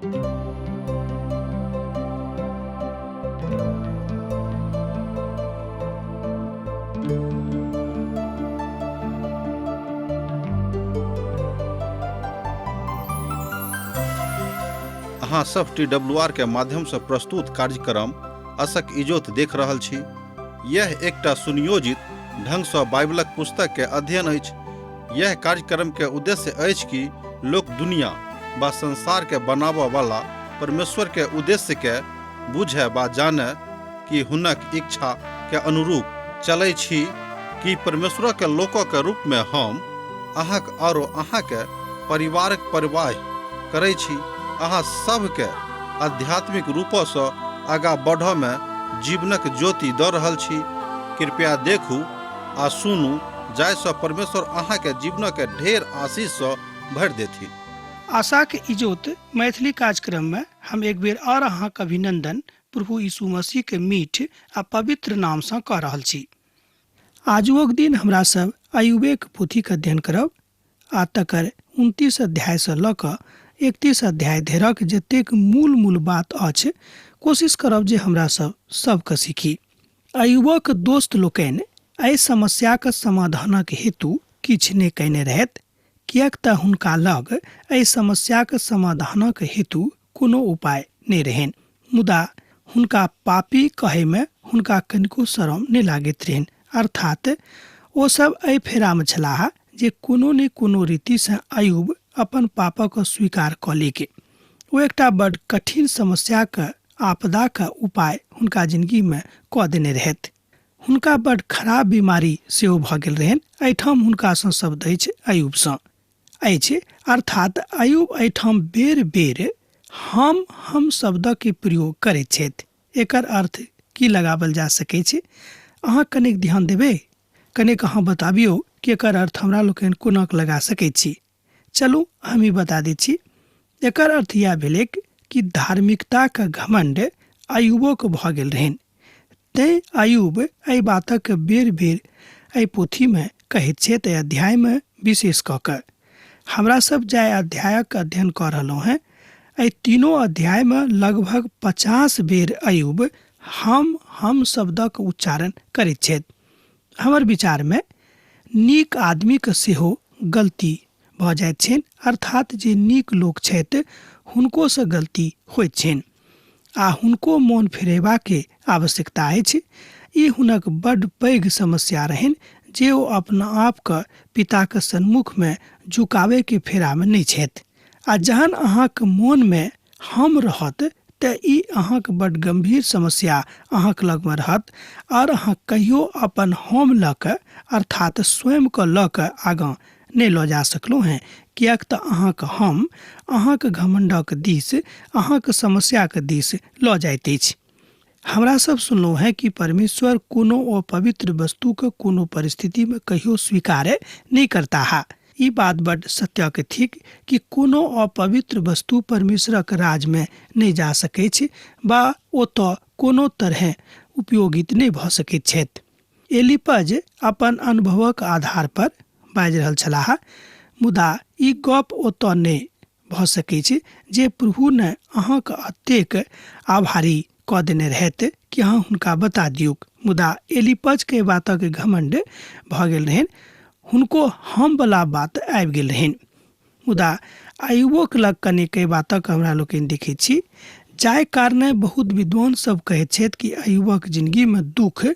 अहाँ सब T W R के माध्यम से प्रस्तुत कार्यक्रम असक इजोत देख रहल छी। यह एकटा सुनियोजित ढंग सँ बाइबलक पुस्तक के अध्ययन अछि। यह कार्यक्रम के उद्देश्य अछि कि लोक दुनिया बा संसार के बनाबऽ वाला परमेश्वर के उद्देश्य के बुझे बा जाने कि हुनक इच्छा के अनुरूप चलै छी कि परमेश्वर के लोक के रूप में हम अहाँक आरो अहाँ के परिवारक परवाह करै छी। अहाँ सबके आध्यात्मिक रूपसँ आगाँ बढ़ऽ में जीवनक ज्योति दऽ रहल छी। कृपया देखू आ सुनू जाहिसँ परमेश्वर अहाँके जीवनक ढेर आशीषसँ भरि देथिन। आशाक इजोत मैथिली कार्यक्रम में हम एक बेर और अहाँक अभिनंदन प्रभु यीशु मसीह के मीठ आ पवित्र नाम सँ कऽ रहल छी। आजुओक दिन हमरा सब अयुबेक पोथीक अध्ययन करब आ तकर 29 अध्यायसँ लऽ कऽ 31 अध्याय धरिक जतेक मूल मूल बात अछि, कोशिश करब जे हमरा सब सबके सीखी। अयुबक दोस्त लोकनि एहि समस्याक समाधानक हेतु किछु नहि कयने रहथि, किएक तँ हुनका लग एहि समस्याक समाधानक हेतु कोनो उपाय नहि रहनि। मुदा हुनका पापी कहैमे हुनका कनिको शरम नहि लागैत रहनि। अर्थात ओ सब एहि फेरामे छलाह जे कोनो ने कोनो रीतिसँ अयुब अपन पापक स्वीकार कऽ लेके। ओ एकटा बड कठिन समस्याक आपदाक उपाय हुनका जिनगीमे कऽ देने रहथि। हुनका बड खराब बीमारी सेहो भऽ गेल रहनि। एहिठाम हुनकासँ शब्द अछि अयुबसँ अछि। अर्थात अयुब एहिठाम बेर बेर हम हम शब्दक प्रयोग करैत छथि। एकर अर्थ की लगावल जा सकै छै? अहाँ कनेक ध्यान देबै? कनेक अहाँ बताबियौ कि एकर अर्थ हमरा लोकनि कोना कऽ लगा सकैत छी। चलू हमही बता दैत छी। एकर अर्थ इएह भेलैक कि धार्मिकताक घमण्ड अयुबोके भऽ गेल रहनि। तैँ अयुब एहि बातक बेर बेर एहि पोथीमे कहैत छथि, एहि अध्यायमे विशेष कऽ कऽ। हमरा सब जाहि अध्यायक अध्ययन कऽ रहलहुँ हेँ, एहि तीनो अध्यायमे लगभग 50 बेर अयुब हम हम शब्दक उच्चारण करैत छथि। हमर विचारमे नीक आदमीके सेहो गलती भऽ जाइत छनि, अर्थात जे नीक लोक छथि हुनकोसँ गलती होइत छनि आ हुनको मोन फिरेबाके आवश्यकता अछि। ई हुनक बड्ड पैघ समस्या रहनि जे ओ अपना आपके पिताके सन्मुखमे झुकाबैके फेरामे नहि छथि। आ जहन अहाँक मोनमे हम रहत तऽ ई अहाँक बड्ड गम्भीर समस्या अहाँक लगमे रहत आओर अहाँ कहियो अपन हम लऽ कऽ अर्थात स्वयंके लऽ कऽ आगाँ नहि लऽ जा सकलहुँ हेँ, किएक तऽ अहाँक हम अहाँक घमण्डक दिस, अहाँक समस्याक दिस लऽ जाइत अछि। हमरा सब सुनलहुँ हेँ कि परमेश्वर कोनो अपवित्र वस्तुके कोनो परिस्थितिमे कहियो स्वीकार नहि करताह। ई बात बड्ड सत्यक थिक कि कोनो अपवित्र वस्तु परमेश्वरक राजमे नहि जा सकैछ वा ओतऽ कोनो तरहेँ उपयोगित नहि भऽ सकैत छथि। एलीपज अपन अनुभवक आधार पर बाजि रहल छलाह, मुदा ई गप ओतऽ नहि भऽ सकैछ जे प्रभु ने अहाँक एतेक आभारी कऽ देने रहथि कि अहाँ हुनका बता दियौक। मुदा एलीपजके बातक घमण्ड भऽ गेल रहनि, हुनको हम बला बात आबि गेल रहनि। मुदा अयुबोक लग कनेक एहि बातक हमरा लोकनि देखैत छी, जाहि कारणे बहुत विद्वान सब कहैत छथि कि अयुबक जिनगीमे दुख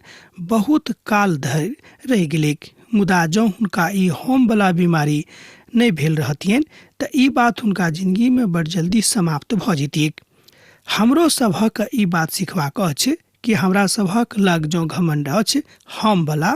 बहुत काल धरि रहि गेलैक। मुदा जँ हुनका ई हम बला बीमारी नहि भेल रहतियनि तऽ ई बात हुनका जिनगीमे बड़ जल्दी समाप्त भऽ जैतियैक। हमरो सभक ई बात सिखबाक अछि कि हमरा सभक लग जँ घमण्ड अछि हम बला,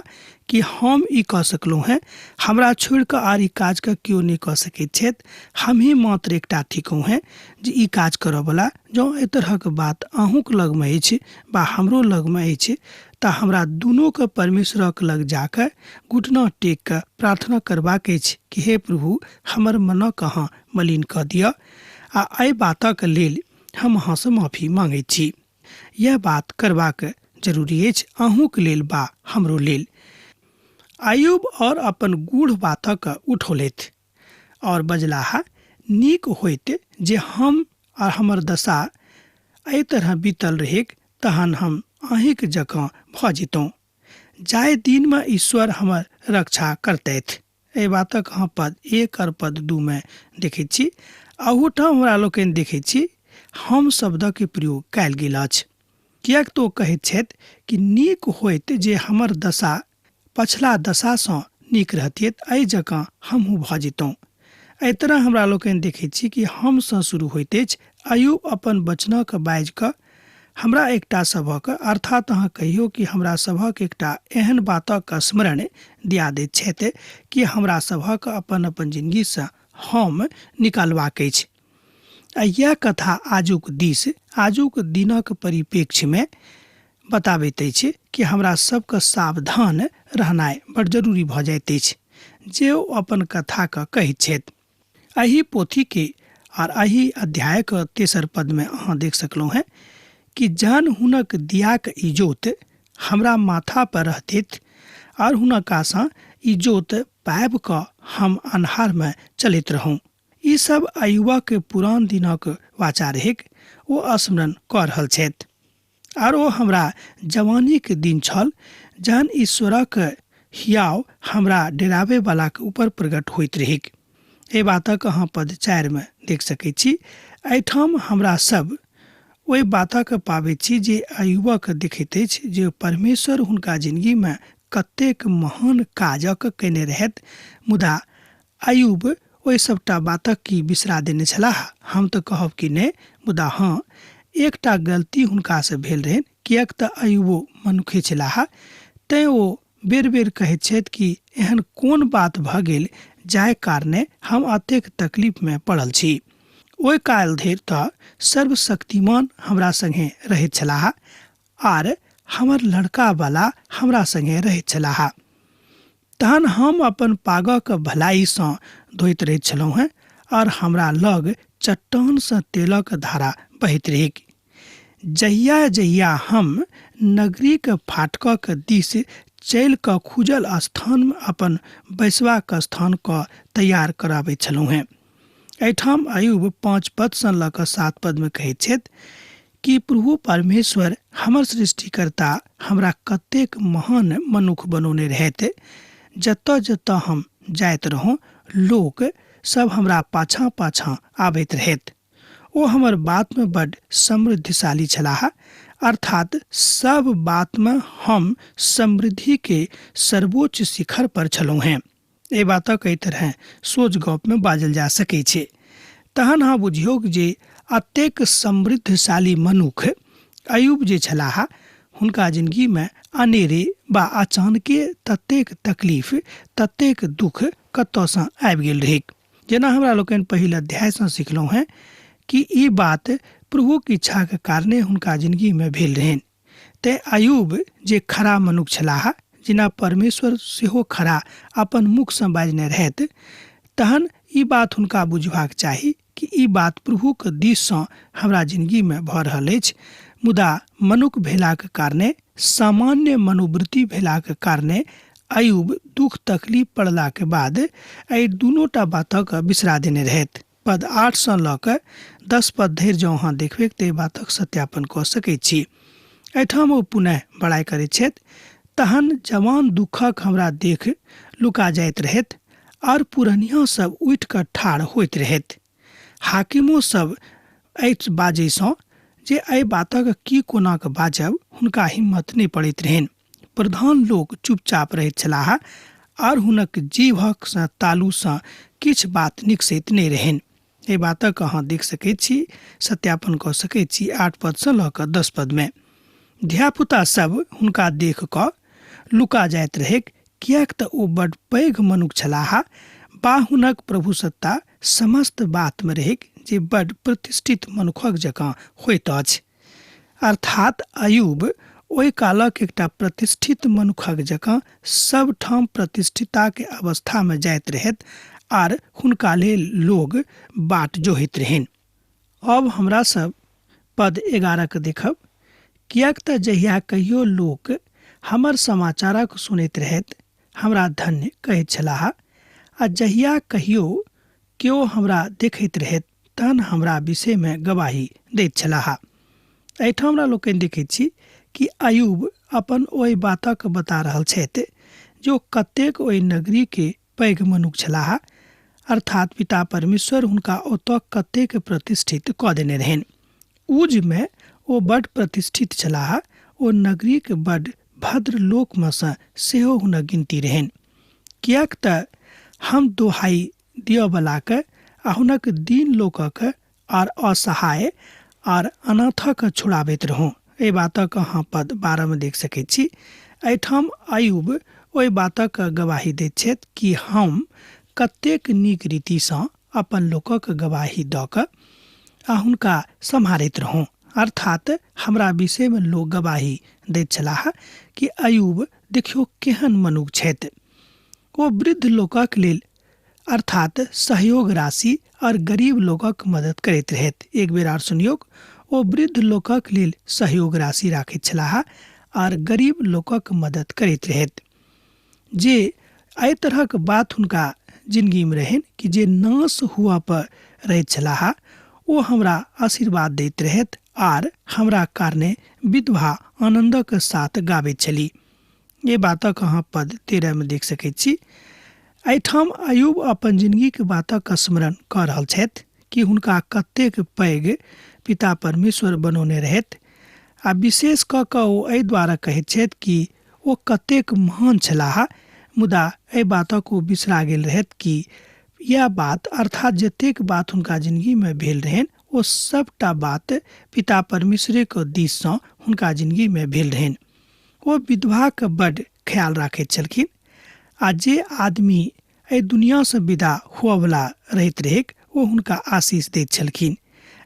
कि हम ई कऽ सकलहुँ हेँ, हमरा छोड़ि कऽ आर ई काजके केओ नहि कऽ सकैत छथि, हमही मात्र एकटा थिकहुँ हेँ जे ई काज करऽवला, जँ एहि तरहक बात अहूँक लगमे अछि वा हमरो लगमे अछि तऽ हमरा दुनूके परमेश्वरक लग जा कऽ घुटना टेक कऽ प्रार्थना करबाक अछि कि हे प्रभु, हमर मनक अहाँ मलिन कऽ दिअ आ एहि बातक लेल हम अहाँसँ माफी माँगैत छी। यैह बात करबाक जरूरी अछि अहूँक लेल बा हमरो लेल। अयुब और अपन गूढ़ बातक उठौलथि और बजलाह, नीक होइत जे हम आ हमर दशा एहि तरह बीतल रहैक तहन हम अहीँक जकाँ भऽ जितहुँ जाहि दिनमे ईश्वर हमर रक्षा करतथि। एहि बातक अहाँ पद 1 और पद 2 मे देखैत छी। अहूठाम हमरा लोकनि देखैत छी हम शब्दक प्रयोग कयल गेल अछि, किएक तऽ ओ कहैत छथि कि नीक होइत जे हमर दशा पछिला दशासँ नीक रहतियै, एहि जकाँ हमहूँ भऽ जितहुँ। एहि तरह हमरा लोकनि देखैत छी कि हमसँ शुरू होइत अछि। अयूब अपन वचनक बाजि कऽ हमरा एकटा सभक, अर्थात अहाँ कहियौ कि हमरा सभक एकटा एहन बातक स्मरण दिया दैत छथि कि हमरा सभक अपन अपन जिनगीसँ हम निकालबाक अछि। आ इएह कथा आजुक दिस आजुक दिनक परिप्रेक्ष्यमे बताबैत अछि कि हमरा सबके सावधान रहनाइ बड़ जरूरी भऽ जाइत अछि, जे ओ अपन कथाके कहैत छथि। एहि पोथीके आर एहि अध्यायक तेसर पदमे अहाँ देख सकलहुँ हेँ कि जहन हुनक दियाक इजोत हमरा माथा पर रहतथि आर हुनकासँ इजोत पाबि कऽ हम अन्हारमे चलैत रहौँ। ई सब अयुबक पुरान दिनक वाचा रहैक, ओ स्मरण कऽ रहल छथि। आर ओ हमरा जवानीक दिन छल जहन ईश्वरक हियाव हमरा डेराबैवलाक ऊपर प्रकट होइत रहैक। एहि बातक अहाँ पद 4 मे देख सकैत छी। एहिठाम हमरा सब ओहि बातक पाबैत छी जे अयुबक देखैत अछि जे परमेश्वर हुनका जिनगी मे कतेक महान काजक कयने रहथि, मुदा अयुब ओहि सभटा बातक की बिसरा देने छलाह? हम तऽ कहब कि नहि, मुदा हँ, एकटा गलती हुनकासँ भेल रहनि, किएक तऽ अयुबो मनुखे छलाह। तेँ ओ बेर-बेर कहैत छथि कि एहन कोन बात भऽ गेल जाहि कारणे हम एतेक तकलीफमे पड़ल छी। ओहि काल धरि तऽ सर्वशक्तिमान हमरा संगे रहैत छलाह आर हमर लड़कावला हमरा संगे रहैत छलाह। तहन हम अपन पागक भलाइसँ धोइत रहैत छलहुँ हेँ आओर हमरा लग चट्टानसँ तेलक धारा बहैत रहैक। जहिया जहिया हम नगरीक फाटकक दिस चलि कऽ खुजल स्थानमे अपन बैसबाक स्थान कऽ तैयार कराबैत छलहुँ हेँ। एहिठाम अयुब 5 पदसँ लऽ कऽ 7 पदमे कहैत छथि कि प्रभु परमेश्वर हमर सृष्टिकर्ता हमरा कतेक महान मनुख बनौने रहथि। जतऽ जतऽ हम जाइत रहौं लोक सब हमरा पाछाँ पाछाँ आबैत रहथि। ओ हमर बातमे बड्ड समृद्धिशाली छलाह, अर्थात सब बातमे हम समृद्धिके सर्वोच्च शिखर पर छलहुँ हेँ। एहि बातक एहि तरहेँ सोझ गपमे बाजल जा सकै छै। तहन अहाँ बुझियौक जे एतेक समृद्धशाली मनुख अयुब जे छलाह हुनका जिनगीमे अनेरे वा अचानके ततेक तकलीफ, ततेक दुख कतऽसँ आबि गेल रहैक। जेना हमरा लोकनि पहिल अध्यायसँ सिखलहुँ हेँ कि ई बात प्रभुक इच्छाक कारणे हुनका जिनगीमे भेल रहनि। तेँ अयूब जे खरा मनुख छलाह, जेना परमेश्वर सेहो खरा अपन मुखसँ बाजने रहथि, तहन ई बात हुनका बुझबाक चाही कि ई बात प्रभुक दिससँ हमरा जिनगीमे भऽ रहल अछि। मुदा मनुख भेलाक कारणे, सामान्य मनोवृत्ति भेलाक कारणे अयूब दुख तकलीफ पड़लाक बाद एहि दुनूटा बातक बिसरा देने रहथि। पद 8 सँ लऽ कऽ 10 पद धरि जँ अहाँ देखबैक तऽ एहि बातक सत्यापन कऽ सकैत छी। एहिठाम ओ पुनः बड़ाइ करैत छथि, तहन जवान दुःखक हमरा देख लुका जाइत रहथि आओर पुरनिया सब उठि कऽ ठाढ़ होइत रहथि। हाकिमो सब एहि बाजैसँ जे एहि बातक की कोना कऽ बाजब हुनका हिम्मत नहि पड़ैत रहनि। प्रधान लोक चुपचाप रहैत छलाह आर हुनक जीभक सँ तालुसँ किछु बात निकसैत नहि रहनि। एहि बातक अहाँ देख सकैत छी, सत्यापन कऽ सकैत छी 8 पदसँ लऽ कऽ 10 पदमे। धियापुता सब हुनका देख कऽ लुका जाइत रहैक, किएक तऽ ओ बड पैघ मनुख छलाह बा हुनक प्रभुसत्ता समस्त बातमे रहैक जे बड प्रतिष्ठित मनुखक जकाँ होइत अछि। अर्थात अयूब ओहि कालक एकटा प्रतिष्ठित मनुखक जकाँ सब ठाम प्रतिष्ठिताक अवस्थामे जाइत रहथि आर हुनका लेल लोग बाट जोहैत रहनि। अब हमरा सब पद 11 के देखब, किएक तऽ जहिया कहियो लोक हमर समाचारक सुनैत रहथि हमरा धन्य कहैत छलाह आ जहिया कहियो केओ हमरा देखैत रहथि तहन हमरा विषयमे गवाही दैत छलाह। एहिठाम हमरा लोकनि देखैत छी कि अयूब अपन ओहि बातक बता रहल छथि जो कतेक ओहि नगरीके पैघ मनुख छलाह, अर्थात पिता परमेश्वर हुनका ओतऽ कतेक प्रतिष्ठित कऽ देने रहनि। ऊजमे ओ बड्ड प्रतिष्ठित छलाह, ओ नगरीक बड्ड भद्र लोकमे सँ सेहो हुनक गिनती रहनि। किएक तऽ हम दोहाइ दिअवलाके आ हुनक दीन लोकक आर असहाय आर अनाथक छुड़ाबैत रहूँ। एहि बातक अहाँ पद 12 मे देख सकैत छी। एहिठाम अयूब ओहि बातक गवाही दैत छथि कि हम कतेक नीक रीतिसँ अपन लोकक गवाही दऽ कऽ आ हुनका सम्हारैत रहूँ। अर्थात हमरा विषयमे लोक गवाही दैत छलाह कि अयूब देखियौ केहन मनुख छथि। ओ वृद्ध लोकक लेल अर्थात सहयोग राशि और गरीब लोकक मदद करैत रहैत। एक बेर आर सुनियौक, ओ वृद्ध लोकक लेल सहयोग राशि राखैत छलाह और गरीब लोकक मदद करैत रहैत। जे एहि तरहक बात हुनका जिंदगीमे रहनि कि जे नाश हुआ पर रहैत छलाह ओ हमरा आशीर्वाद दैत रहैत आर हमरा कारणे विधवा आनन्दक साथ गाबैत छली। ये बातक अहाँ पद 13 मे देख सकैत छी। एहिठाम अयूब अपन जिंदगीके बातक स्मरण कऽ रहल छथि कि हुनका कतेक पैघ पिता परमेश्वर बनौने रहैत आ विशेष कऽ कऽ ओ एहि द्वारा कहैत छथि कि ओ कतेक महान छलाह, मुदा एहि बातक ओ बिसरा गेल रहैत कि यैह बात अर्थात जतेक बात हुनका जिंदगीमे भेल रहनि ओ सबटा बात पिता परमेश्वरेके दिससँ हुनका जिंदगीमे भेल रहनि। ओ विधवाके बड्ड ख्याल राखैत छलखिन आ जे आदमी एहि दुनियासँ विदा हुअवला रहैत रहैक ओ हुनका आशीष दैत छलखिन।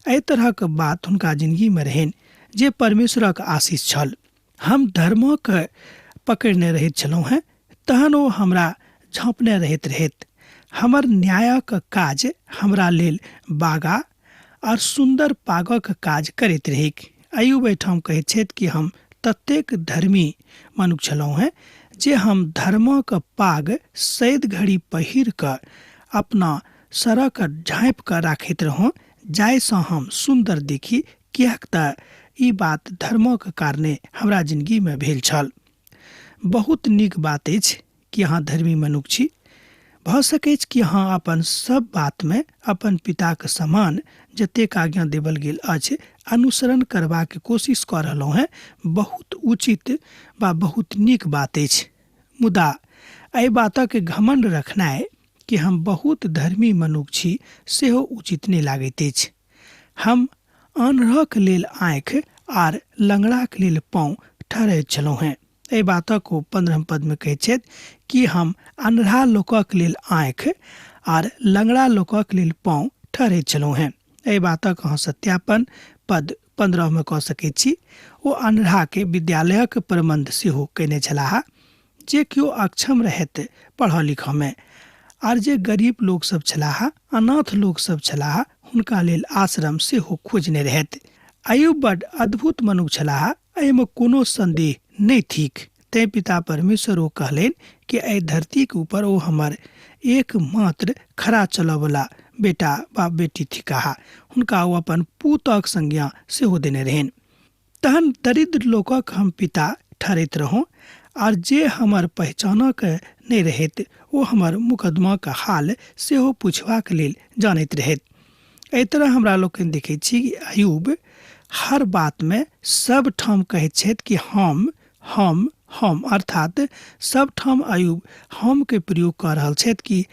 एहि तरहक बात हुनका जिंदगीमे रहनि जे परमेश्वरक आशीष छल। हम धर्मक पकड़ने रहैत छलहुँ हेँ तहन ओ हमरा झाँपने रहैत रहैत। हमर न्यायक काज हमरा लेल बागा आर सुन्दर पागक काज करैत रहैक। अयूब एहिठाम कहैत छथि कि हम ततेक धर्मी मनुख छलहुँ हेँ जे हम धर्मक पाग सैद घड़ी पहिर कऽ अपना सरक झाँपि कऽ राखैत रहौं जाहिसँ हम सुन्दर देखी, किएक तऽ ई बात धर्मक कारणे हमरा जिनगीमे भेल छल। बहुत नीक बात अछि कि अहाँ धर्मी मनुख छी। भऽ सकैछ कि अहाँ अपन सब बातमे अपन पिताक समान जतेक आज्ञा देबल गेल अछि अनुसरण करबाक कोशिश कऽ रहलहुँ हेँ, बहुत उचित वा बहुत नीक बात अछि। मुदा एहि बातक घमण्ड रखनाइ कि हम बहुत धर्मी मनुख छी सेहो उचित नहि लागैत अछि। हम आन्हरक लेल आँखि आर लंगड़ाक लेल पाँव ठहरैत छलहुँ हेँ। एहि बातक ओ 15 पदमे कहैत छथि कि हम अन्हरा लोकक लेल आँखि आर लंगड़ा लोकक लेल पाँव ठहरैत छलहुँ हेँ। एहि बातक अहाँ सत्यापन पद 15 मे कऽ सकैत छी। ओ अन्हराके विद्यालयक प्रबन्ध सेहो कयने छलाह जे केओ अक्षम रहैत पढ़ऽ लिखऽमे, आर जे गरीब लोकसभ छलाह, अनाथ लोकसभ छलाह, हुनका लेल आश्रम सेहो खोजने रहैत। अयूब बड्ड अद्भुत मनुख छलाह, एहिमे कोनो सन्देह नहि थिक। तेँ पिता परमेश्वर ओ कहलनि कि एहि धरतीक ऊपर ओ हमर एकमात्र खरा चलऽवला बेटा वा बेटी थिकाह। हुनका ओ अपन पूतक संज्ञा सेहो देने रहनि। तहन दरिद्र लोकक हम पिता ठहरैत रहौं आर जे हमर पहिचानक नहि रहैत ओ हमर मुकदमाक हाल सेहो पुछबाक लेल जानैत रहैत। एहि तरह हमरा लोकनि देखैत छी कि अयूब हर बातमे सब ठाम कहैत छथि कि हम हम हम, अर्थात सब ठाम अयूब हम के प्रयोग कऽ रहल छथि कि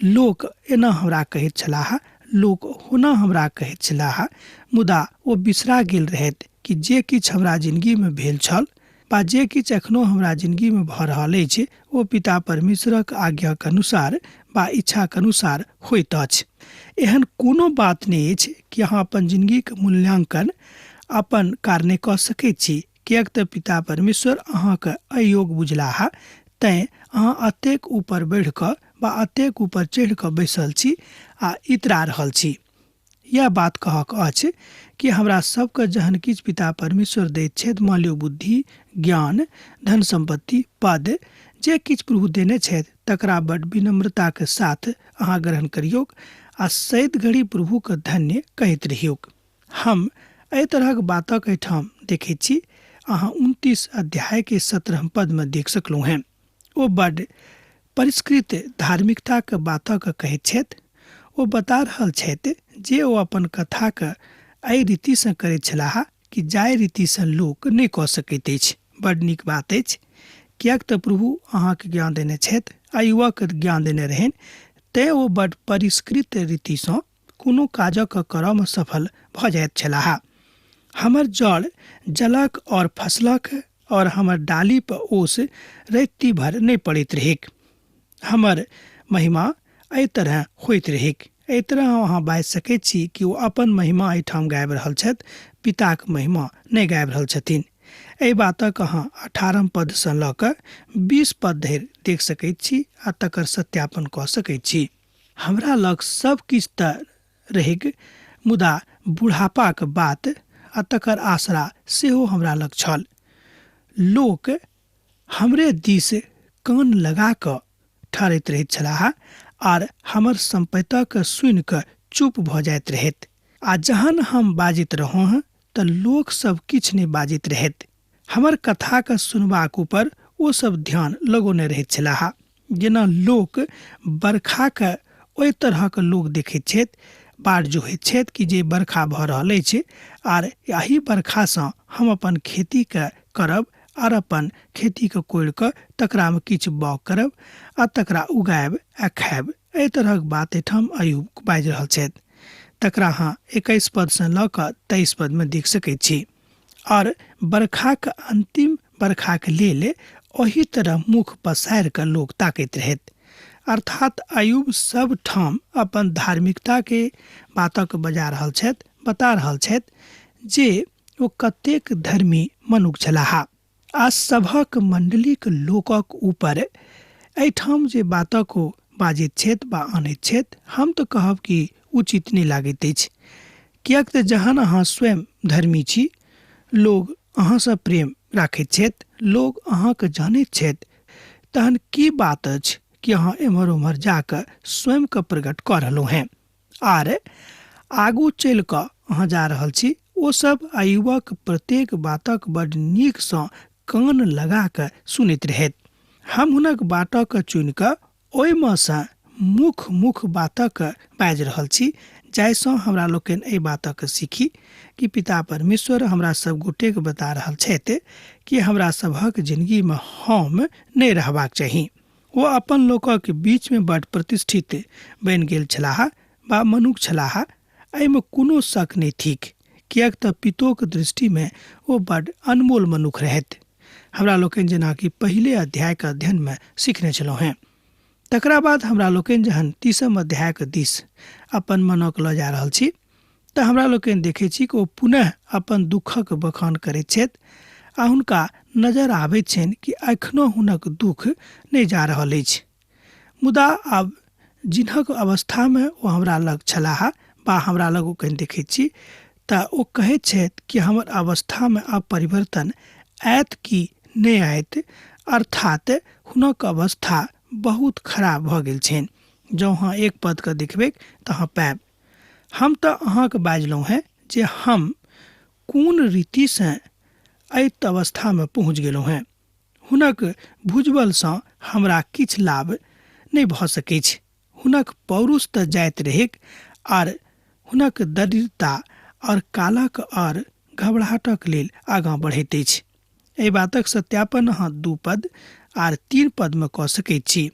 लोक एना हमरा कहैत छलाह, लोक होना हमरा कहैत छलाह, मुदा ओ बिसरा गेल रहैत कि जे किछु हमरा जिनगीमे भेल छल वा जे किछु एखनो हमरा जिनगीमे भऽ रहल अछि ओ पिता परमेश्वरक आज्ञाक अनुसार वा इच्छाक अनुसार होइत अछि। एहन कोनो बात नहि अछि कि अहाँ अपन जिनगीक मूल्यांकन अपन कारणे कऽ सकैत छी, किएक तऽ पिता परमेश्वर अहाँके अयोग्य बुझलाह, तैँ अहाँ एतेक ऊपर बढ़ि कऽ वा एतेक ऊपर चढ़ि कऽ बैसल छी आ इतरा रहल छी। यैह बात कहक अछि कि हमरा सबके जहन किछु पिता परमेश्वर दैत छथि, मान लियौ बुद्धि, ज्ञान, धन सम्पत्ति, पद, जे किछु प्रभु देने छथि तकरा बड विनम्रताक साथ अहाँ ग्रहण करियौक आ सैत घड़ी प्रभुके धन्य कहैत रहियौक। हम एहि तरहक बातक एहिठाम देखैत छी। अहाँ 29 अध्यायके 17 पदमे देख सकलहुँ हेँ। ओ बड्ड परिष्कृत धार्मिकताके बातक कहैत छथि। ओ बता रहल छथि जे ओ अपन कथाके एहि रीतिसँ करैत छलाह कि जाहि रीतिसँ लोक नहि कऽ सकैत अछि। बड्ड नीक बात अछि, किएक तऽ प्रभु अहाँके ज्ञान देने छथि आ युवकके ज्ञान देने रहनि, तेँ ओ बड्ड परिष्कृत रीतिसँ कोनो काजक करऽमे सफल भऽ जाइत छलाह। हमर जड़ जलक और फसलक और हमर डाली पर ओस रत्ती भर नहि पड़ैत रहैक। हमर महिमा एहि तरह होइत रहैक। एहि तरह अहाँ बाजि सकैत छी कि ओ अपन महिमा एहिठाम गाबि रहल छथि, पिताक महिमा नहि गाबि रहल छथिन। एहि बातक अहाँ 18 पदसँ लऽ कऽ 20 पद धरि देख सकैत छी आ तकर सत्यापन कऽ सकैत छी। हमरा लग सब किछु तऽ रहैक, मुदा बुढ़ापाक बात आ तकर आसरा सेहो हमरा लग छल। लोक हमरे दिस कान लगा कऽ ठहरैत रहैत छलाह आर हमर सम्पैतक सुनि कऽ चुप भऽ जाइत रहैत। आ जहन हम बाजैत रहौं तऽ लोक सब किछु नहि बाजैत रहैत। हमर कथाके सुनबाक ऊपर ओ सब ध्यान लगौने रहैत छलाह। जेना लोक बरखाके ओहि तरहक लोक देखैत छथि, बाट जोहैत छथि कि जे बरखा भऽ रहल अछि आर एहि बरखासँ हम अपन खेतीके करब आर अपन खेतीके कोड़ि कऽ तकरामे किछु बाउग करब आ तकरा उगायब आ खायब। एहि तरहक बात एहिठाम अयूब बाजि रहल छथि। तकरा अहाँ 21 पदसँ लऽ कऽ 23 पदमे देख सकैत छी। और बरखाक अंतिम बरखाक लेल ओही तरह मुख पसारि कऽ लोक ताकैत रहैत। अर्थात अयूब सब ठाम अपन धार्मिकता के बातक बजा रहल छथि, बता रहल छथि जे ओ कतेक धर्मी मनुख छलाह। आ सभक मंडलीक लोकक ऊपर एहिठाम जे बातक ओ बाजैत छथि वा आनैत छथि, हम तऽ कहब कि उचित नहि लागैत अछि। किएक तऽ जहन अहाँ स्वयं धर्मी छी, लोग अहाँसँ प्रेम राखैत छथि, लोग अहाँके जानैत छथि, तहन की बात अछि कि अहाँ एम्हर ओम्हर जाकऽ स्वयंके प्रकट कऽ रहलहुँ हेँ आर आगू चलि कऽ अहाँ जा रहल छी। ओ सब अयुबक प्रत्येक बातक बड्ड नीकसँ कान लगा कऽ सुनैत रहैत। हम हुनक बाटक चुनि कऽ ओहिमे सँ मुख मुख बातक बाजि रहल छी, जाहिसँ हमरा लोकनि एहि बातक सीखी कि पिता परमेश्वर हमरा सब गोटेके बता रहल छथि कि हमरा सभक जिनगीमे हम नहि रहबाक चाही। ओ अपन लोकक बीचमे बड्ड प्रतिष्ठित बनि गेल छलाह वा मनुख छलाह, एहिमे कोनो शक नहि थिक, किएक तऽ पितोक दृष्टिमे ओ बड्ड अनमोल मनुख रहथि। हमरा लोकनि जेनाकि पहिले अध्यायके अध्ययनमे सीखने छलहुँ हेँ। तकरा बाद हमरा लोकनि जहन 30 अध्यायके दिस अपन मनक लऽ जा रहल छी तऽ हमरा लोकनि देखै छी कि ओ पुनः अपन दुःखक बखान करैत छथि आ हुनका नजर आबैत छनि कि एखनो हुनक दुःख नहि जा रहल अछि। मुदा आब जिनक अवस्थामे ओ हमरा लग छलाह वा हमरा लग ओ कनि देखैत छी तऽ ओ कहैत छथि कि हमर अवस्थामे आब परिवर्तन आयत कि नहि आयत, अर्थात हुनक अवस्था बहुत खराब भऽ गेल छनि। जँ अहाँ एक पदके देखबै तऽ अहाँ पायब। हम तऽ अहाँके बाजलहुँ हेँ जे हम कोन रीतिसँ एहि अवस्थामे पहुँच गेलहुँ हेँ। हुनक भुजबलसँ हमरा किछु लाभ नहि भऽ सकैछ। हुनक पौरुष तऽ जाइत रहैक आर हुनक दरिद्रता और कालक और घबराहटक लेल आगाँ बढ़ैत अछि। एहि बातक सत्यापन अहाँ 2 पद आर 3 पदमे कऽ सकैत छी।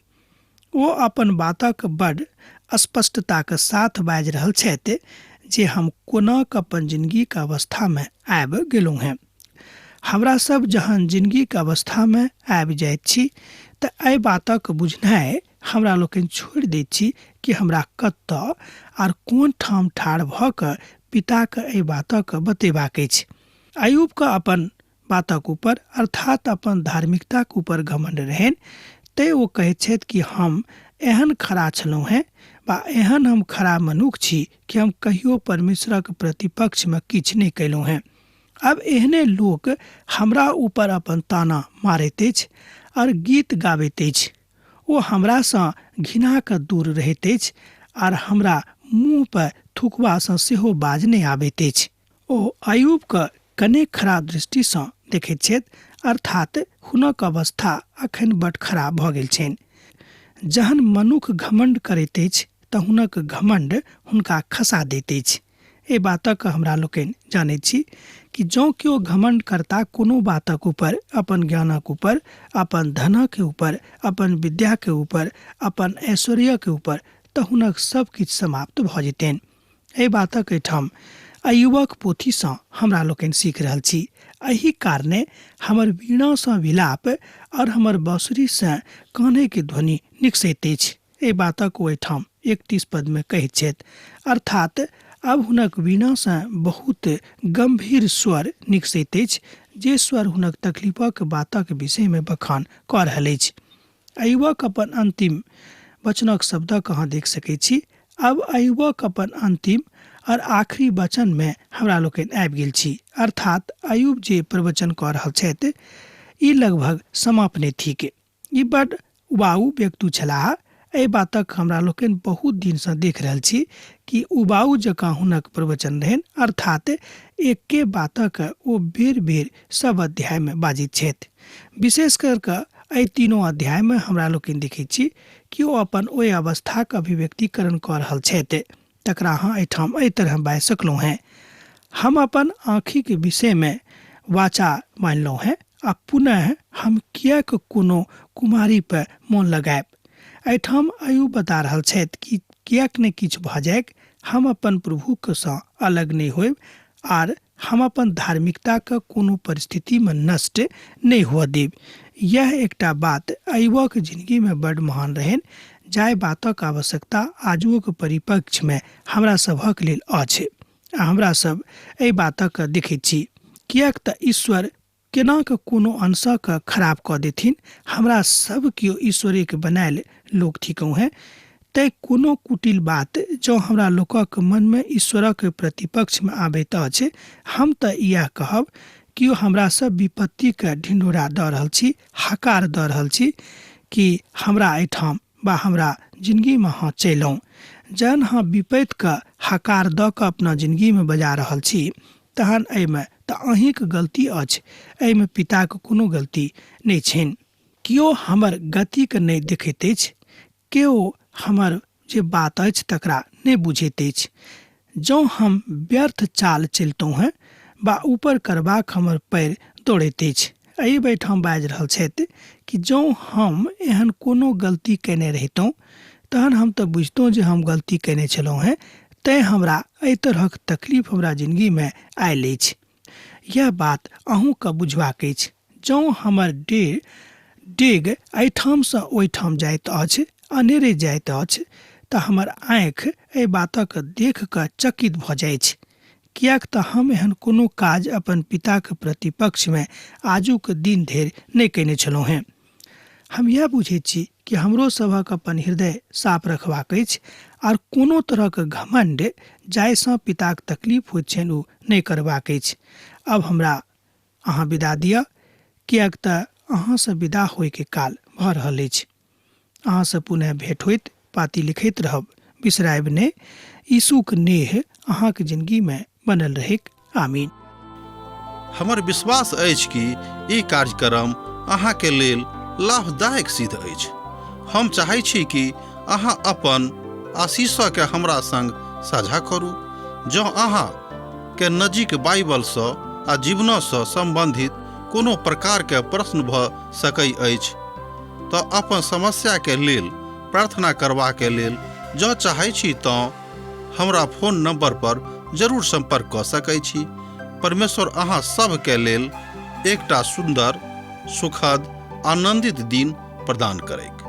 ओ अपन बातक बड स्पष्टताक साथ बाजि रहल छथि जे हम कोनाक अपन जिनगीक अवस्थामे आबि गेलहुँ हेँ। हमरा सब जहन जिनगीक अवस्थामे आबि जाइत छी तऽ एहि बातक बुझनाइ हमरा लोकनि छोड़ि दैत छी कि हमरा कतऽ आर कोन ठाम ठाढ़ भऽ कऽ पिताके एहि बातक बतेबाक अछि। अयूबके अपन बातक ऊपर अर्थात अपन धार्मिकताक ऊपर घमंड रहनि, तैँ ओ कहैत छथि कि हम एहन खरा छलहुँ हेँ वा एहन हम खरा मनुख छी कि हम कहियो परमेश्वरक प्रतिपक्षमे किछु नहि कयलहुँ हेँ। आब एहने लोक हमरा ऊपर अपन ताना मारैत अछि आर गीत गाबैत अछि। ओ हमरासँ घृणा कऽ दूर रहैत अछि आर हमरा मुँह पर थुकबासँ सेहो बाज नहि आबैत अछि। ओ अयूबके कनेक खराब दृष्टिसँ देखैत छथि, अर्थात हुनक अवस्था अखन बड खराब भऽ गेल छनि। जहन मनुख घमण्ड करैत अछि तऽ हुनक घमण्ड हुनका खसा दैत अछि। एहि बातक हमरा लोकनि जानैत छी कि जँ केओ घमण्ड करता कोनो बातक ऊपर, अपन ज्ञानक ऊपर, अपन धनक ऊपर, अपन विद्याके ऊपर, अपन ऐश्वर्यके ऊपर, तऽ हुनक सब किछु समाप्त भऽ जेतनि। एहि बातक एहिठाम अयुबक पोथीसँ हमरा लोकनि सीख रहल छी। एहि कारणे हमर वीणासँ विलाप आओर हमर बाँसुरीसँ कानैके ध्वनि निकसैत अछि। एहि बातक ओ एहिठाम 31 पदमे कहैत छथि। अर्थात आब हुनक वीणासँ बहुत गम्भीर स्वर निकसैत अछि, जे स्वर हुनक तकलीफक बातक विषयमे बखान कऽ रहल अछि। अयुबक अपन अन्तिम वचनक शब्दक अहाँ देख सकैत छी। आब अयुबक अपन अन्तिम आओर आखिरी वचनमे हमरा लोकनि आबि गेल छी। अर्थात अयुब जे प्रवचन कऽ रहल छथि ई लगभग समापने थिक। ई बड उबाऊ व्यक्ति छलाह। एहि बातक हमरा लोकनि बहुत दिनसँ देख रहल छी कि उबाऊ जकाँ हुनक प्रवचन रहनि, अर्थात एके बातक ओ बेर बेर सब अध्यायमे बाजैत छथि। विशेष कर कऽ एहि तीनों अध्यायमे हमरा लोकनि देखैत छी कि ओ अपन ओहि अवस्थाक अभिव्यक्तिकरण कऽ रहल छथि, तकरा अहाँ एहिठाम एहि तरह बाजि सकलहुँ हेँ। हम अपन आँखिक विषयमे वाचा मानलहुँ हेँ आ पुनः हम किएक कोनो कुमारी पर मोन लगायब। एहिठाम अयुब बता रहल छथि कि किएक ने किछु भऽ जाइक, हम अपन प्रभुक सँ अलग नहि होयब आर हम अपन धार्मिकताके कोनो परिस्थितिमे नष्ट नहि हुअ देब। यैह एकटा बात अयुबक जिनगीमे बड्ड महान रहनि, जाहि बातक आवश्यकता आजुओक परिप्रेक्ष्यमे हमरा सभक लेल अछि। आ हमरा सब एहि बातक देखैत छी। किएक तऽ ईश्वर केना कऽ कोनो अंशक खराब कऽ देथिन। हमरा सब केओ ईश्वरेक बनायल लोक थिकहुँ हेँ। तैँ कोनो कुटिल बात जँ हमरा लोकक मनमे ईश्वरक प्रतिपक्षमे आबैत अछि, हम तऽ इएह कहब, केओ हमरा सब विपत्तिक ढिंढोरा दऽ रहल छी, हकार दऽ रहल छी कि हमरा एहिठाम वा हमरा जिनगीमे अहाँ चलि आउ। जहन अहाँ विपत्तिके हकार दऽ कऽ अपना जिनगीमे बजा रहल छी, तहन एहिमे तऽ अहीँक गलती अछि, एहिमे पिताक कोनो गलती नहि छनि। केओ हमर गतिके नहि देखैत अछि, केओ हमर जे बात अछि तकरा नहि बुझैत अछि। जँ हम व्यर्थ चाल चलितहुँ हेँ वा ऊपर करबाक हमर पैर दौड़ैत अछि। एहि बैठाम बाजि रहल छथि कि जँ हम एहन कोनो गलती कयने रहितहुँ तहन हम तऽ बुझितहुँ जे हम गलती कयने छलहुँ हेँ, तैँ हमरा एहि तरहक तकलीफ हमरा जिनगीमे आयल अछि। यैह बात अहूँके बुझबाक अछि। जँ हमर डेग एहिठामसँ ओहिठाम जाइत अछि, अनेरे जाइत अछि, तऽ हमर आँखि एहि बातक देखि कऽ चकित भऽ जाइछ, किएक तऽ हम एहन कोनो काज अपन पिताक प्रतिपक्षमे आजुक दिन धरि नहि कयने छलहुँ हेँ। हम यैह बुझैत छी कि हमरो सभक अपन हृदय साफ रखबाक अछि आर कोनो तरहक घमण्ड जाहिसँ पिताक तकलीफ होइत छनि ओ नहि करबाक अछि। आब हमरा अहाँ विदा दिअ, किएक तऽ अहाँसँ विदा होइके काल भऽ रहल अछि। अहाँसँ पुनः भेंट होइत पाती लिखैत रहब, बिसरायब नहि। यीशुक नेह अहाँक जिनगीमे बनल रहैक। आमीन। हमर विश्वास अछि कि ई कार्यक्रम अहाँके लेल लाभदायक सिद्ध अछि। हम चाहै छी कि अहाँ अपन आशीषके हमरा संग साझा करू। जँ अहाँ के नजीक बाइबलसँ आ जीवनसँ सम्बन्धित कोनो प्रकारके प्रश्न भऽ सकै अछि तऽ अपन समस्याके लेल प्रार्थना करबाके लेल जँ चाहै छी तँ हमरा फोन नंबर पर जरूर संपर्क कऽ सकै छी। परमेश्वर अहाँ सभके लेल एकटा सुन्दर, सुखद, आनंदित दिन प्रदान करैक।